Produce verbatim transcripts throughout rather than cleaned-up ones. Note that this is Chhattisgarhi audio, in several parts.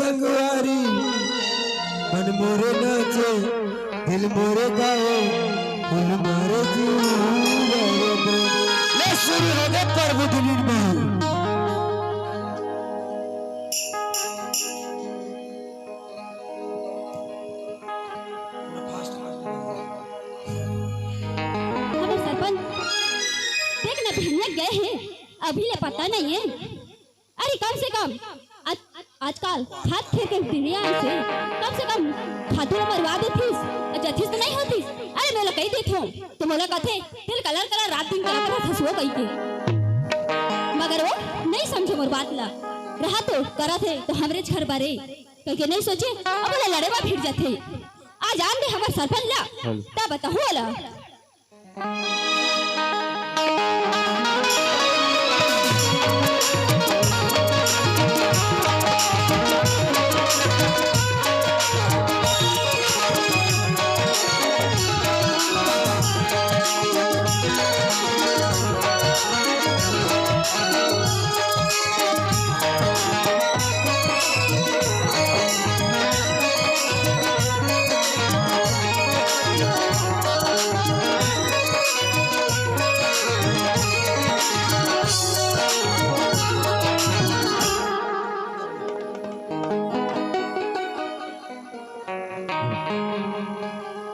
संगवारी, मन मोरे नाचे, दिल मोरे गाए, फूल मारे जी। ले, शुरू हो गए प्रभु दिलीन भाई। हमर सरपंच, देख ना, बिहनिया गए हे, अभी ले पता नहीं है। अरे, कम से कम आज, आजकल खाद खेत के दुनिया से कम से कम खातू ल मरवा देतिस, अउ जथिस तो नहीं होतिस। अरे, मोला कही देत हो तो मोला कथे, "तेल कलर कलर रात दिन करा करा हसुआ कही के।" मगर वो नहीं समझे मोर बात ला। रहा तो करत हे तो हमरे घर बारे कही के नहीं सोचे, अब ओला लड़े मा भिड़ जाथे। आ जान दे हमर सरपंच ला, हाँ। तब बताहूँ ओला।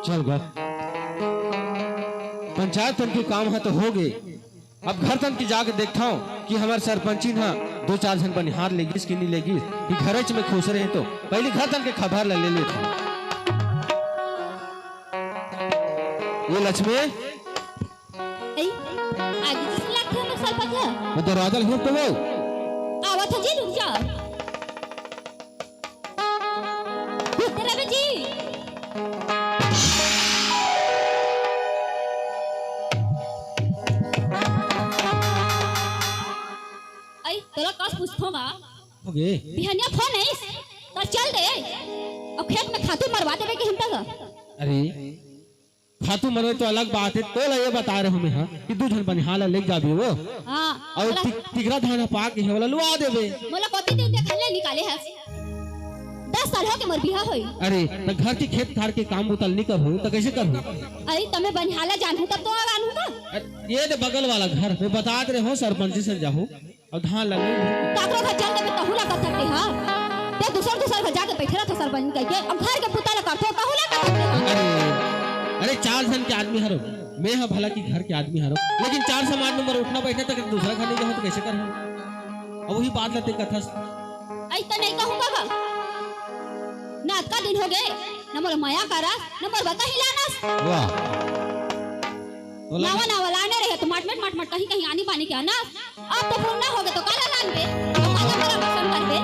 चल गा, पंचायत तन के काम ह तो हो गे। अब घर तन के जाके देखथंव कि हमर सरपंचिन ह दू चार झन बनिहार लेगिस कि नी लेगिस, कि घरेच में खुश रहे। तो पहिली घर तन के खबर ल ले लेथंव। ये लक्ष्मी, ए, आगे जइसे लागथे हमर सरपंच ह। वो दरवाजा ल हेर तो वो। आवत ह जी, रुक जा। रुक रहे जी। आई, तोला कस पूछथों गा। होगे। बिहनिया फोन आइस, त चल दे। अब खेत में खातू मरवा देबे के हिंता गा। अरे, खातू मरवे तो अलग बात हे, तोला ये बता रहे हूँ मैं, हाँ, कि दू झन बनिहार ला लेके जाबे वो। हाँ, अउ मोला टिक-, टिकरा धान पाक हे, ओला लुआ देबे। मोला कोती दिन देख ले निकाले हस। दस साल हो के मोर बिहा होई। अरे, त घर के खेत खार के काम बुता ल नी करहूँ, त कइसे करहूँ? अरे, त मैं बनिहार ला जानहूँ, तब तो आ जानहूँ ना। अरे, ये दे बगल वाला घर, मैं बतात रहे हूँ, सरपंच जी से जाहूँ। अउ धान लगे। काकरो घर चल देबे तहू ला कर सकते हा। ते दूसर दूसर घर जाके बैठे रहत सरपंच कहिके, अब घर के पुता ला करथो तहू ला कर सकते हा। अरे, अरे चार झन के आदमी हरो, मैं हा भला की घर के आदमी हरो, लेकिन चार समाज में मोर उठना बैठना तक दूसरा घर नहीं जाहूँ तो कैसे करहूँ? अब वही बात ला ते कथस। अइस त नहीं कहूँ गा। ना अतका दिन हो गए, ना मोर मया करस, ना मोर बता हिलानस। वाह। बोला। नावा नावा लाने रहे तो मटमट मटमट कहीं कहीं आनी बानी के आनस। अब तो पूर्ण हो गए तो काला लानबे, तो काला बड़ा पसंद करबे।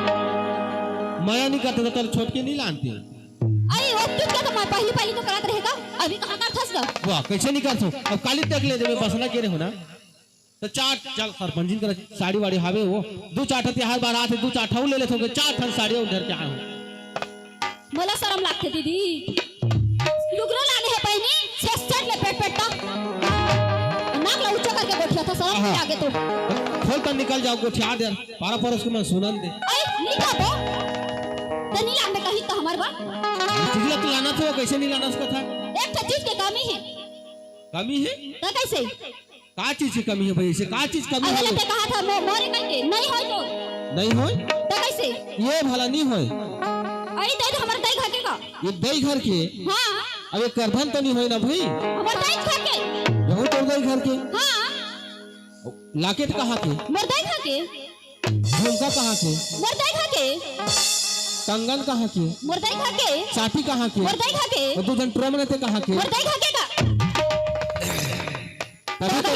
मया नहीं करते तो तोर छोटके नहीं लानते। अरे वो तुझ का तो मैं पहली पहली तो करत रहेगा, अभी कहाँ करथस गा? वाह, कैसे नहीं करथो? अब काली तक ले देबे बसना के रहे हो ना। तो चार, चल सरपंचिन कर साड़ी वाड़ी हावे वो, दू चार ठा तिहार बार आथे, दू चार ठा ले लेथो, चार ठन साड़ी अउ धर के आए हो। मोला शरम लागथे दीदी। लुगरो लाने हे पहिनी, छेस्सट ले पेट पेट ता। नाक ला ऊंचा करके गोठियाथस, शरम नहीं आगे तो। खोल त निकल जाओ, गोठिया दे। पारा परोस के मैं सुनन दे। अई, नहीं जाबो। त नहीं लाने कही त हमर बा। चीज ला तू लाना थो, कैसे नहीं लाना उसको था? एक ठो चीज के कमी हे। कमी हे? त कैसे? का चीज की कमी हे भाई? इसे का चीज कमी अरे हे? ते कहा था मो-, मोरे कहिके, नहीं होय तो। नहीं होय? त कैसे? ये भला नहीं होय। अरे दे तो हमर दाई घर के का? ये दाई घर के? हाँ। अब ये करधन तो नहीं होय ना भाई? हमर दाई घर के। यहू तो दाई घर के। हाँ। लाकेट कहाँ के? मोर दाई घर के। झुमका कहाँ के? मोर दाई घर के। कंगन कहाँ के? मोर दाई घर के। चाटी कहाँ के? मोर दाई घर के। वो दू झन ट्रोमन ते कहाँ के? मोर दाई घर के का? तभी तो,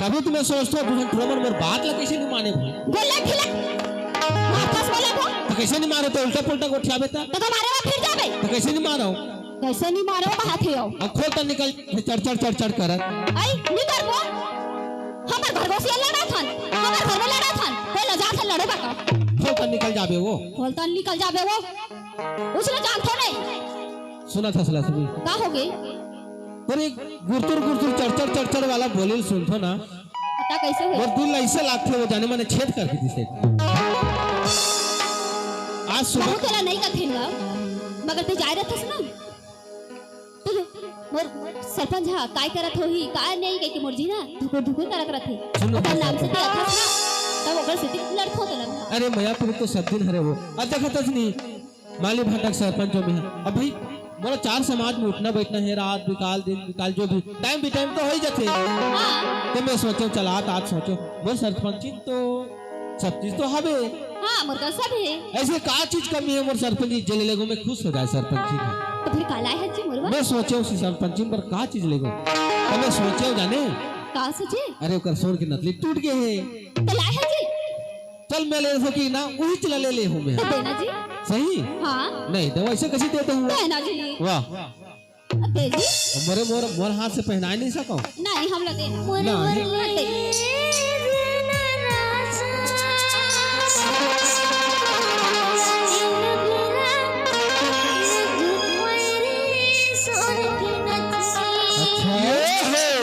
तभी तो मैं सोचता हूँ, दू झन ट्रोमन मोर बात ला कैसे नहीं माने भाई? गोल्ला खिला। माथस बोला था। तो कैसे नहीं मारे तो उल्टा पुल्टा गोठियाबे ता? तो तुम्हारे वहाँ फिर जाबे। तो कैसे नहीं मारो? कैसे नहीं मारो, कहा थे हो? अब खोल त निकल, चढ़, चढ़, चढ़, चढ़ करत। आई, नहीं करबो। हमर घर बसिया लड़ा थन, हमर घर में लड़ा थन, कोई लजा से लड़े बका। खोल त निकल जाबे वो। खोल त निकल जाबे वो। उसने जानथो नहीं। सुना था सला सुनी। का हो गई? पर एक गुरतुर गुरतुर चढ़ चढ़ चढ़ चढ़ वाला बोलिल सुनथो ना। पता कैसे हो? मोर दिल ला ऐसे लागथे वो जाने माने छेद कर दी दिसे। आज सुबह बहू तोला नहीं कथे ना, मगर तैं जाय रथस ना, तो मोर सरपंच हा काय करत होही, काय नहीं कहिके मोर जी ना धुकुर धुकुर करत रथे। सुनो, ओकर नाम से तैं अथस ना, तब ओकर सेती लड़थों तोला। अरे मयापुर तो सब दिन हरे वो। अब देखत हस नहीं, माली भांटा के सरपंच हों मैं। अब भाई, मोला चार समाज में उठना बैठना हे, रात बिकाल, दिन बिकाल, जो भी time बिटाइम तो हो ही जाथे। हाँ। तो मैं सोचेंव, चल आज, आज सोचेंव, मोर सरपंची तो सब चीज तो हवे। हाँ, मोर करा सब हे। ऐसे का चीज कमी हे मोर सरपंची, जे ले लेगों मैं खुश हो जाय सरपंची का। तो फिर का लाय हस जी मोर बर? मैं सोचेंव उसी सरपंची बर का चीज लेगों। तो मैं सोचेंव जाने। का सोचे? अरे ओकर सोन के नथली टूट गे हे। तो लाय हस जी? चल मैं ले सकी ना, उही चला ले ले हूँ मैं। तो देना जी। सही? हाँ। नहीं, तो वैसे कैसे देते हुए? देना जी। वाह। अब दे जी। मोरे, मोर, मोर हाथ से पहनाय नहीं सको? नहीं, हम लोग देना। मोरे, नहीं। मोरे, मोरे, दे। अच्छा। ये है।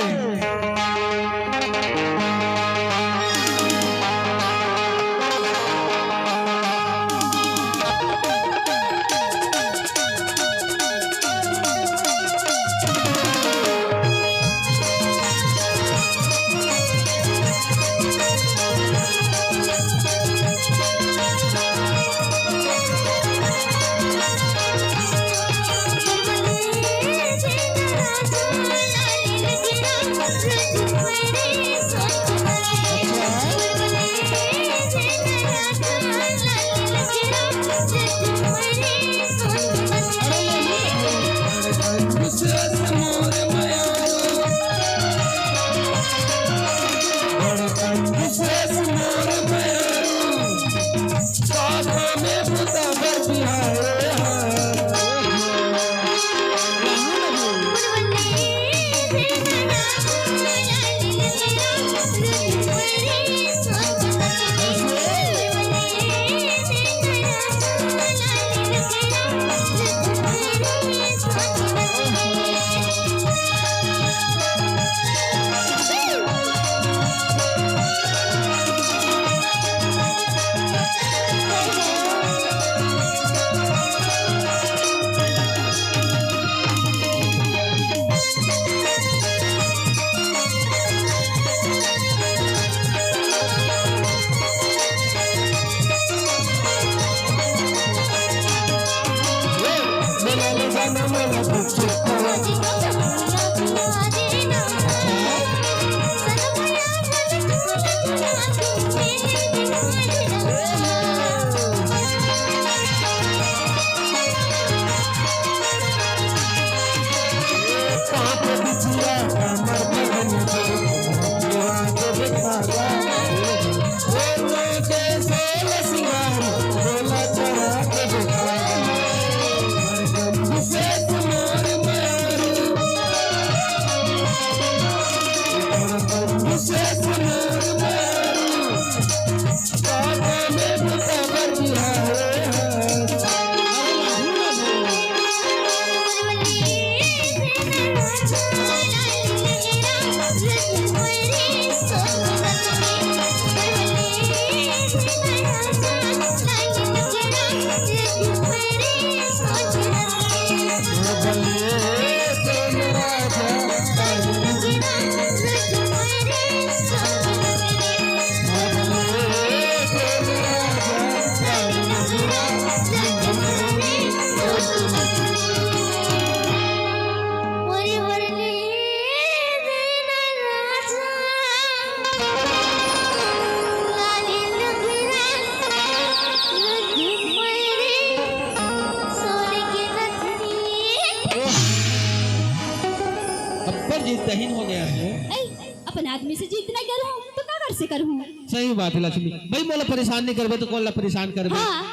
अब्बड़ जिदहीन हो गया है। ऐ, अपन आदमी से जिद नहीं करूँ, तो का कर से करूँ? सही बात है लक्ष्मी। भाई, मोला परेशान नहीं करबे, तो कौन ला परेशान करबे? हाँ।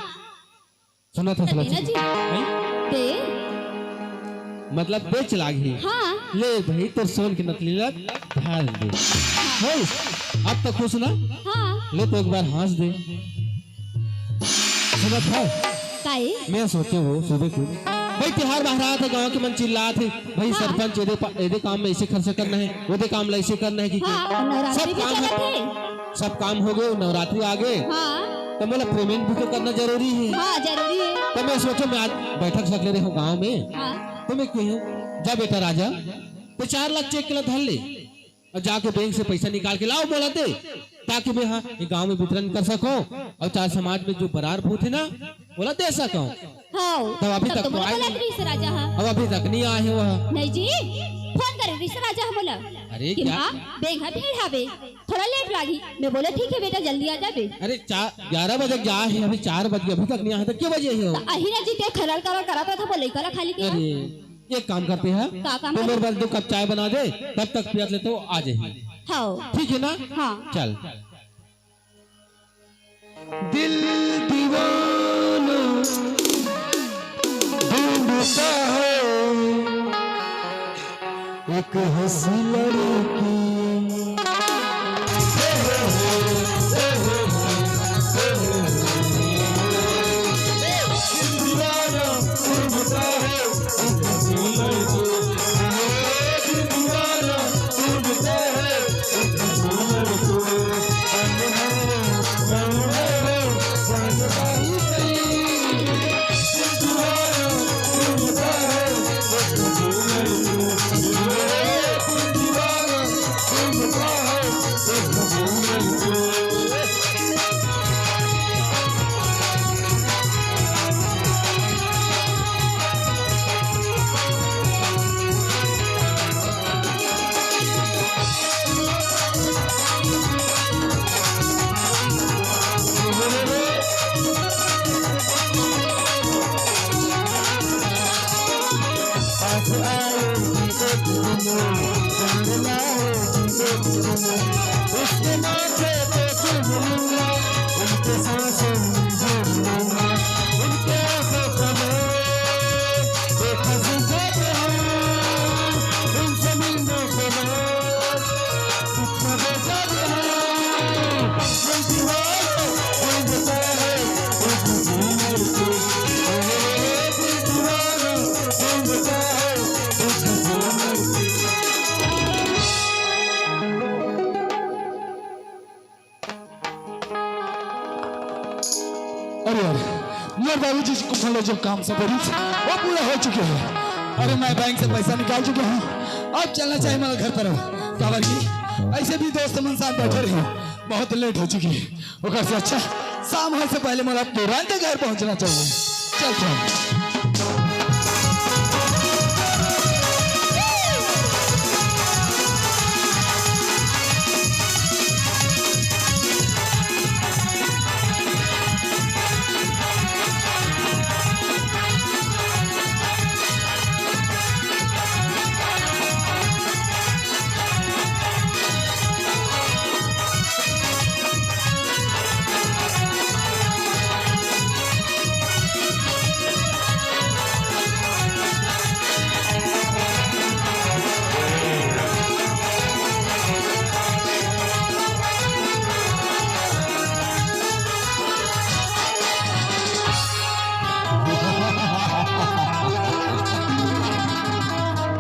सुना था तो दे ना जी। हैं? दे। मतलब, बेच लागही। हाँ। ले भाई, तोर सोन के नथली ला ढाल दे। हाँ। होइस? अब तो खुश ना? हाँ। ले तो एक बार हँस दे। सुनत हव? काहे? मैं सोचे हँव सुबह को, भाई, तिहार बहरात हे, गाँव के मन चिल्लात हे, भाई, हाँ। सरपंच, एदे पा-, एदे काम में ऐसे खर्चा करना हे, ओदे काम ला ऐसे करना हे कि हाँ, नवरात्रि सब भी काम चलत हे। सब काम हो गे, नवरात्रि आ गे। हाँ। त मोला payment भी तो करना जरूरी हे। हाँ, जरूरी हे। त मैं सोचों, मैं आज बैठक सकले रहे हूँ गाँव में। हाँ। त मैं कहूँ, जा बेटा राजा, त चार लाख check ला धर ले अउ जाके बैंक से पैसा निकाल के लाव, मोला दे, ताकि मैं हा ये गाँव में वितरण कर सकूँ अउ चार समाज में जो बरार भूत हे ना, ओला दे सकूँ। हाँ, तब अभी तक तो मोला बोलत रहिस राजा हा। अब अभी तक नहीं आए हे वो। नहीं जी, phone करे रहिस राजा हा मोला। अरे कि क्या? माँ, बैंक हा भीड़ हावे, थोड़ा late लागही। मैं बोले, "ठीक हे बेटा, जल्दी आ जाबे।" अरे, चार, ग्यारह बजे गया हे, अभी चार बज गे, अभी तक नहीं आए हे, त के बजे हे वो? त अही ना जी, ते खरल करल करत रहिथे, वो लइका ला खाली के। अरे, एक काम करते हैं, का काम तैं हे? मोर बर दो कप चाय बना दे, तब तक पियत ले तो आ जाही। हाँ। ठीक हे ना? हाँ। चल। दिल दीवाना ढूंढता है एक हंसी लड़की। अरे, अरे, मोर बाबूजी जी कुफल जो काम से बड़ी, वो पूरा हो चुके हैं। अरे, मैं बैंक से पैसा निकाल चुके हूँ, अब चलना चाहिए मेरे घर पर। काबर की ऐसे भी दोस्त मन साथ बैठे रहे, बहुत late हो चुकी है। ओकर से अच्छा शाम होए से पहले मोला तुरंत घर पहुँचना चाहिए। चल, चल।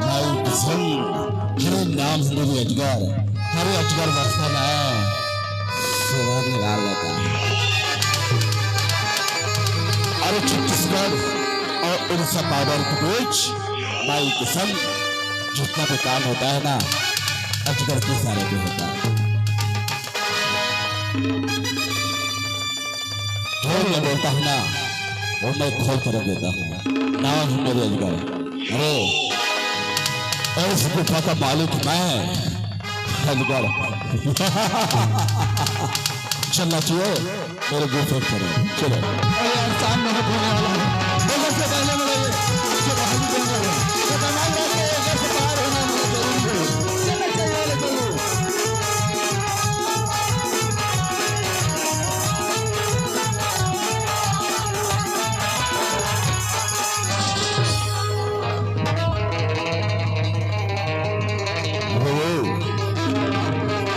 भाई किशन, ये नाम है मेरी अजगर। अरे अजगर बस्ता ना, सुबह निकाल लेता। अरे छत्तीसगढ़ और उड़ीसा border के बीच भाई किशन, जितना भी काम होता है ना, अजगर के इशारे पे होता है। जो भी बोलता हूँ ना, वो मैं खोल कर देता हूँ। नाम है मेरे अजगर। अरे, और इस गुफा का मालिक मैं, अजगर। चलना चाहिए मेरे गुफे पर। चलो। अरे यार, शाम बहुत होने वाला है। बजर से पहले मिलाइए। जो बाहर निकलना है। खतरनाक रास्ते हैं, इधर से पार होना बहुत जरूरी है। चलना चाहिए, चलो।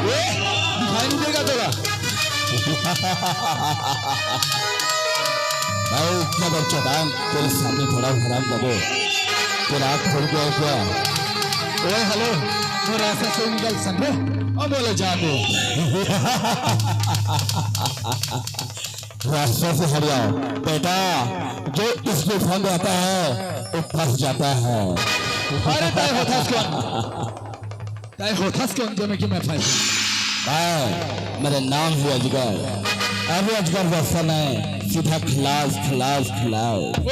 ए, दिखाई नहीं देगा तेरा। भाई, इतना बच्चा दान तेरे सामने खड़ा हूँ, हराम दबो। तेरा आँख खोल गया है क्या? ओए, हेलो, वो रास्ता से निकल समझे? अब बोले जाते। रास्ते से हट जाओ बेटा, जो इसमें फंस जाता है वो फंस जाता है। अरे तय होथस कौन? तय होथस कौन जो मैं कि मैं फंस? मैं, मेरा नाम ही अजगर। अरे अजगर वैसा नहीं, सीधा खलास, खलास, खलास। ओ,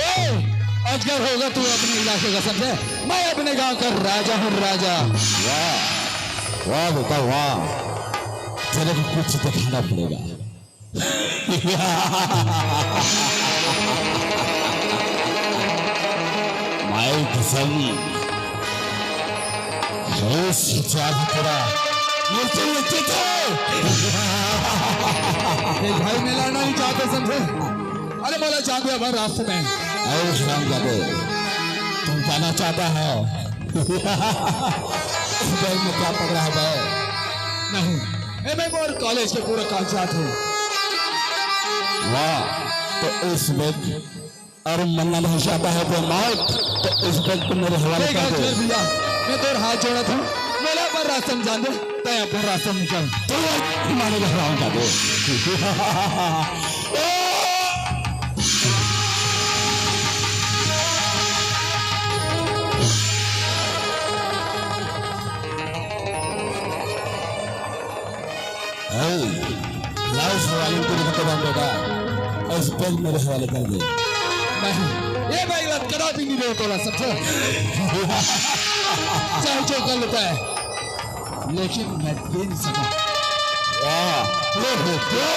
अजगर होगा तू अपने इलाके का, समझे? मैं अपने गांव का राजा हूँ, राजा। वाह, वाह बेटा वाह, तेरे को कुछ दिखाना पड़ेगा। माई कसम, हे सच्चा तेरा मिर्ची मिर्ची थे। ए भाई, मैं लड़ना नहीं चाहता, समझे? अरे बोला, जान दे हमारे रास्ते में। अरे हराम जादे, तुम जाना चाहता है? बैग में क्या पकड़ा है भाई? नहीं, ए मैं और कॉलेज के पूरा कागजात हूँ। वाह, तो इस बैग और मन्ना नहीं चाहता है वो मौत, तो इस बैग को मेरे हवाले कर दे। भैया, मैं तोर हाथ जोड़ा था, मेरा पर रास्ता में जान दे, तय अपन रास्ता में चल। तो माने का हराम जादे। लाओ सवाल को नहीं तो बेटा, और इस बैग मेरे हवाले कर दे। नहीं, ये बैग लटकना भी नहीं दे तोला, समझो? चाहे जो कर लेता है, लेकिन मैं दे नहीं सका। वाह, ये हो गया।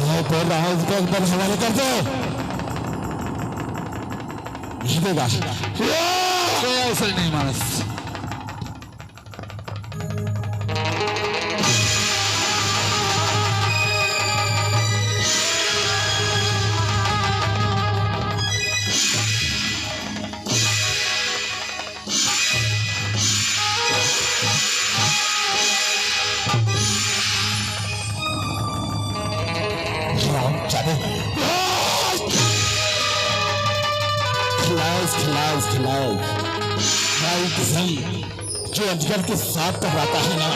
मैं बोल रहा हूँ, इसको एक बार हवाले कर दो। नहीं देगा। कोई ऐसा नहीं मानस। खिलाओ, खिलाओ, खिलाओ। भाई कसम, जो अजगर के साथ टकराता है ना,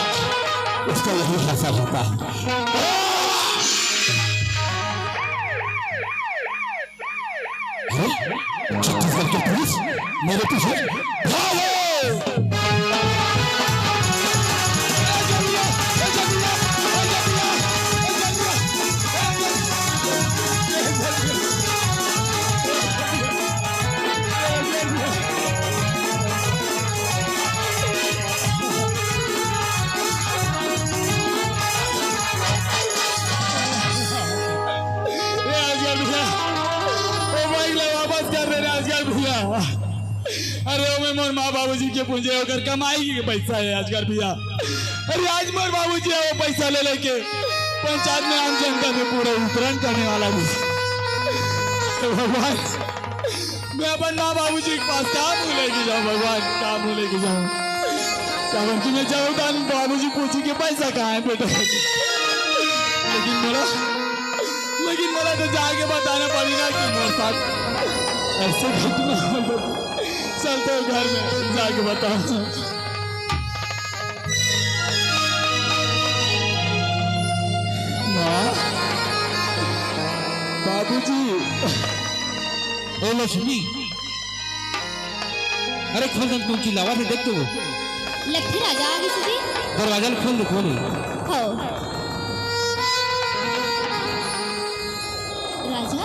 उसका यही हासिल होता है। अरे, छत्तीसगढ़ की पुलिस मेरे पीछे। भागो! ए, अजगर भैया, ओ भाई ला वापस कर दे रे अजगर भैया। अरे, ओमे मोर माँ बाबूजी के पूंजी, ओकर कमाई के पैसा है अजगर भैया। अरे, आज मोर बाबूजी है, वो पैसा ले लेके पंचायत में आम जनता में पूरा वितरण करने वाला भी। हे भगवान, मैं अपन माँ बाबूजी के पास का मुँह लेके जाऊँ भगवान, का मुँह लेके जाऊँ? काबर कि मैं जाऊँ तो बाबूजी पूछी कि पैसा कहाँ है बेटा? लेकिन मोला, लेकिन मोला तो जाके बताना पड़ी ना कि मोर साथ ऐसे घटना हो गई। चल तो घर में जाके बताऊँ। माँ, बाबूजी। ए लक्ष्मी, अरे खोल दे, तू चिल्लावत हे, देख तो। लक्ष्मी राजा आ गिस जी। दरवाजा ल खोल दे, खोल। हो। राजा?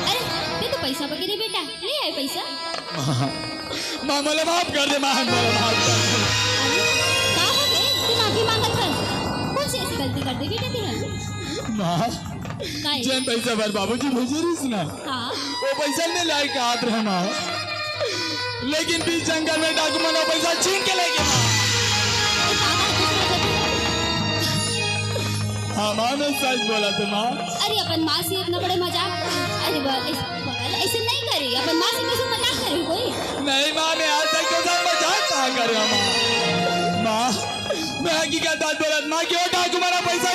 अरे, दे तो पैसा वगैरह बेटा, ले आए पैसा। माँ, माँ, मोला माफ कर दे, माँ, मोला माफ कर दे। अरे, का हो गे? तू माफी मांगत हस? कौन सी ऐसी गलती कर दे बेटा तेरे? माँ, काय? जेन पैसा बर बाबूजी भेजे रहिस ना, हाँ। वो पैसा ले लाए का आत रहे माँ। लेकिन बीच जंगल में डाकू मन वो पैसा छीन के ले गे माँ। अरे, का बात है, हाँ माँ, मैं सच बोला थे माँ। अरे, अपन माँ से इतना बड़े मजाक, अरे, ब-, इस-, अरे, ऐसे नहीं करे, अपन माँ से कैसे मजाक करे कोई? नहीं माँ, मैं आज तक तो सब मजाक कहाँ करे माँ। माँ, मैं हकीकत बात बोलत माँ, क्यों डाकू मन पैसा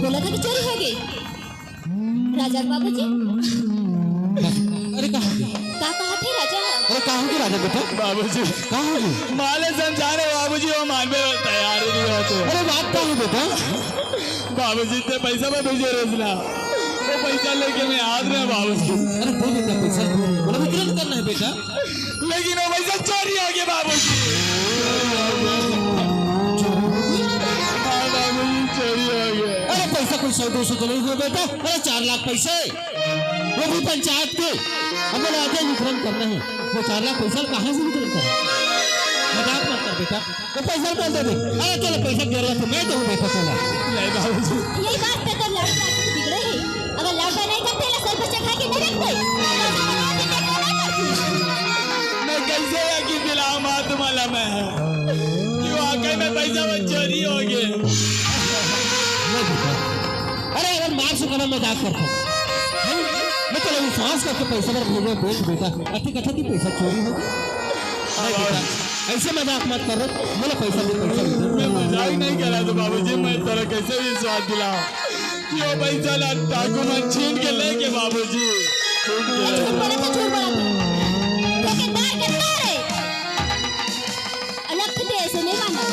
बोला था कि चोरी हो गई। राजा बाबूजी। अरे, कहाँ गई? का कहा थे राजा? अरे, कहाँ गई राजा बेटा? बाबूजी। कहाँ गई? माले समझा रहे बाबूजी, वो मानवे तैयार ही नहीं होते। अरे, बात का है बेटा? बाबूजी, ते पैसा में भेजे रहे ना, वो पैसा लेके मैं आ रहा बाबूजी। अरे, दे बेटा पैसा, बोला विक्रम करना है बेटा। लेकिन वो पैसा चोरी हो गया बाबूजी। हाँ बाबूजी, चोरी हो गया। अरे, पैसा कोई सौ दो सौ तो नहीं हो बेटा, अरे, चार लाख पैसे, वो भी पंचायत के। अब बोला आगे वितरण करना है, वो चार लाख पैसा कहाँ से वितरण करना? मजाक मत कर बेटा। तो पैसा कौन दे दे? अरे चलो, पैसा की जरूरत है, मैं तो हूँ बेटा, चलो। नहीं बाबूजी। यही बात पे तो लड़का बिगड़े है। अगर लड़का नहीं करते ना, सर पर चढ़ा के नहीं रखते। मैं कैसे यकीन दिलाऊं माँ तुम्हारा मैं कि वाकई में पैसा वो चोरी हो गए? नहीं बेटा। अरे अगर मार से करो, मजाक करता हूँ। मैं तो विश्वास करके पैसा पर भेजे बैंक बेटा, अति कथा की पैसा चोरी हो गई। नहीं बेटा, ऐसे मजाक मत करो, बोलो पैसा दे, पैसा दे। मैं मजाक नहीं कर रहा था बाबूजी, मैं तेरा कैसे विश्वास दिलाऊं कि वो पैसा ला डाकू मन छीन के लेके बाबूजी, छीन के लेके। झूठ बोला था, झूठ बोला था। ठेकेदार के तारे। अलग थे ऐसे नहीं माना।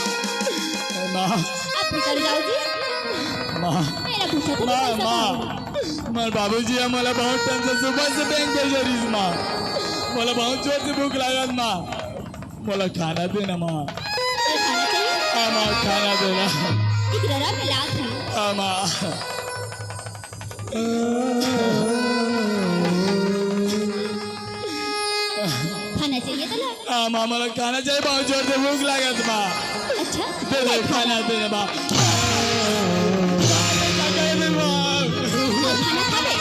माँ। आप निकल जाओ जी। माँ। मेरा पूछा था माँ, पैसा माँ। कहाँ है? माँ, बाबूजी, हम वाला बहुत टाइम से सुबह से बैंक भेजे रहीस माँ। बोला बहुत जोर से भूख लागत माँ। मोला खाना दे ना माँ। अरे खाना चाहिए? हाँ माँ, खाना दे ना। इधर आ, मैं लात हूँ। हाँ माँ। खाना चाहिए तो ला। हाँ माँ, मोला खाना चाहिए, बहुत जोर से भूख लागत माँ। अच्छा? दे दे, खाना दे ना माँ। खाना खा ले।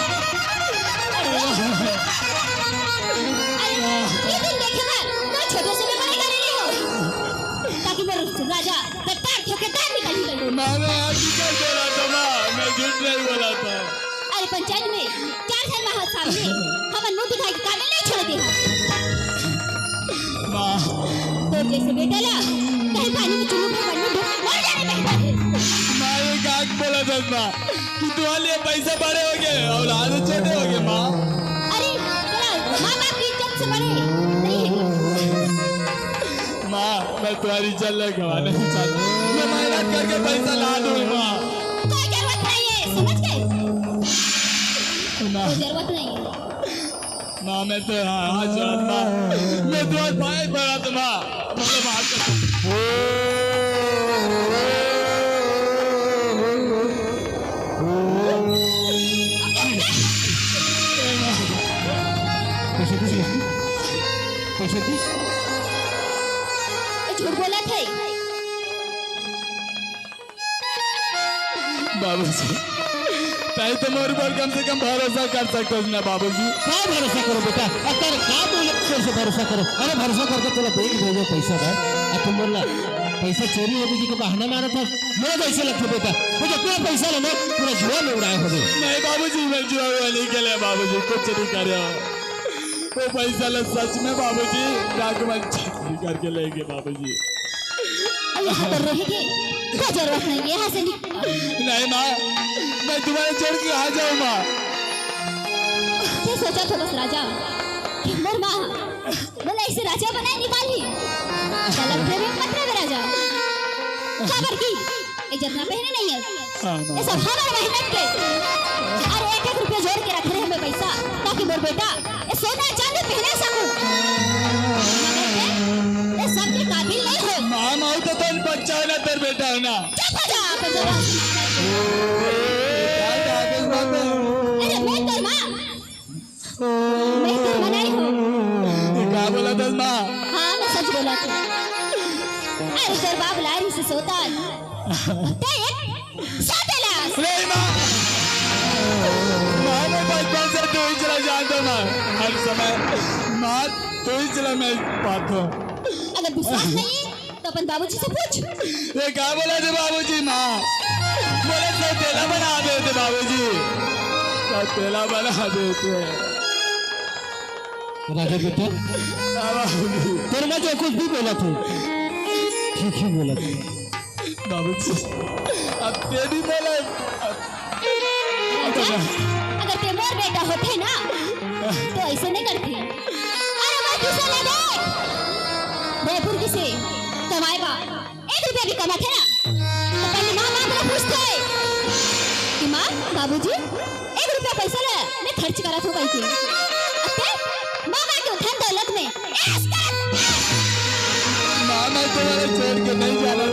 अरे, अरे, ये दिन देखे ना, मैं छोटे से भी बड़े करे नहीं हो। ताकि मैं राजा, गद्दार, ठेकेदार निकल ही गई। माँ, मैं हकीकत बोला था माँ, मैं झूठ नहीं बोला था। अरे, पंचायत में चार झन माँ सामने हमन मुंह दिखाई के काबिल नहीं छोड़ दे। माँ। तो जैसे बेटा ला, कहीं पानी में चुल्लू भगवान में डूब के मर जाने बेहतर है। माँ, ये का बोला था माँ? कि तुम्हारे लिए पैसा बड़े हो गए, औलाद छोटे हो गए, माँ। अरे, तेरा माँ बाप की इज्जत से बड़े नहीं है। माँ, मैं तुम्हारी इज्जत गवा नहीं चाहता। मैं मेहनत करके पैसा ला दूँ, माँ। कोई जरूरत नहीं है, समझ गए? माँ। कोई जरूरत नहीं है। माँ, मैं तो हाथ जोड़त माँ, मैं तो हाथ पाए पड़त माँ, मुझे माफ कर। पैसा दीस, पैसा दीस। झूठ बोला था। बाबूजी, ताई तो मोर ऊपर कम से कम भरोसा कर सकते हो ना बाबूजी। का भरोसा करो बेटा? अब तार का बोले तेरे से भरोसा करो? अरे भरोसा करके तोला बैंक भेजे पैसा बा, अब तुम बोल पैसा चोरी हो गई के बहाना मारा था। मैं कैसे लगता बेटा, वो जितना पैसा लेना पूरा जुआ में उड़ाए हो गए। नहीं बाबूजी, मैं जुआ वुआ नहीं खेले बाबूजी, कुछ नहीं करे। वो पैसा ला सच में बाबूजी डॉक्यूमेंट चोरी करके ले गए बाबूजी। यहाँ पर रहेंगे, कोई जरूरत नहीं है, यहाँ से निकल। नहीं माँ, मैं तुम्हारे छोड़ के कहाँ जाऊँ माँ? ये सोचा था बस राजा कि मोर माँ बोला इसे राजा बनाए निकाली। गलत प्रेम मत रहे राजा। खबर की ये जितना पहने नहीं है, हाँ, हाँ। ये सब हमारे मेहनत के। अरे एक एक रुपया जोड़ के रख रहे हैं मैं पैसा, ताकि मोर बेटा ये सोना चांदी पहने सकूं। मगर मैं ये सब के काबिल नहीं हो। माँ, माँ तो तन बच्चा है ना, तेरे बेटा है ना। चुप हो जा, आप जरा। अरे मैं तेरी माँ, मैं तेरी माँ नहीं हूँ। ये का बोला था माँ? हाँ, मैं सच बोला था। अरे तेरे बाप लारी से सोता है। ते एक सोतेला। नहीं माँ। माँ, मैं बचपन से तू ही चला जानता माँ। हर समय माँ तू ही चला मैं पाता हूँ। अगर विश्वास नहीं है तो अपन बाबूजी से पूछ। ये का बोला थे बाबूजी माँ? बोले सौतेला बना देते बाबूजी, सौतेला बना देते। राजा बेटा, हाँ बाबूजी। तेरे में जो कुछ भी बोला था, ठीक ही बोला था। बाबूजी, अब ते भी बोला, अब अगर ते मोर बेटा होते ना, तो ऐसे नहीं करती। अरे वो किसे ले दे? रायपुर किसे? कमाए बा। एक रुपया भी कमाथे ना, तो पहले माँ बाप ला पूछथे कि माँ, बाबूजी, एक रुपया पैसा ला मैं खर्च करत हूँ कहिके। अते माँ बाप के धन दौलत में ऐश करत। माँ, मैं तुम्हारे छोड़ के नहीं जाना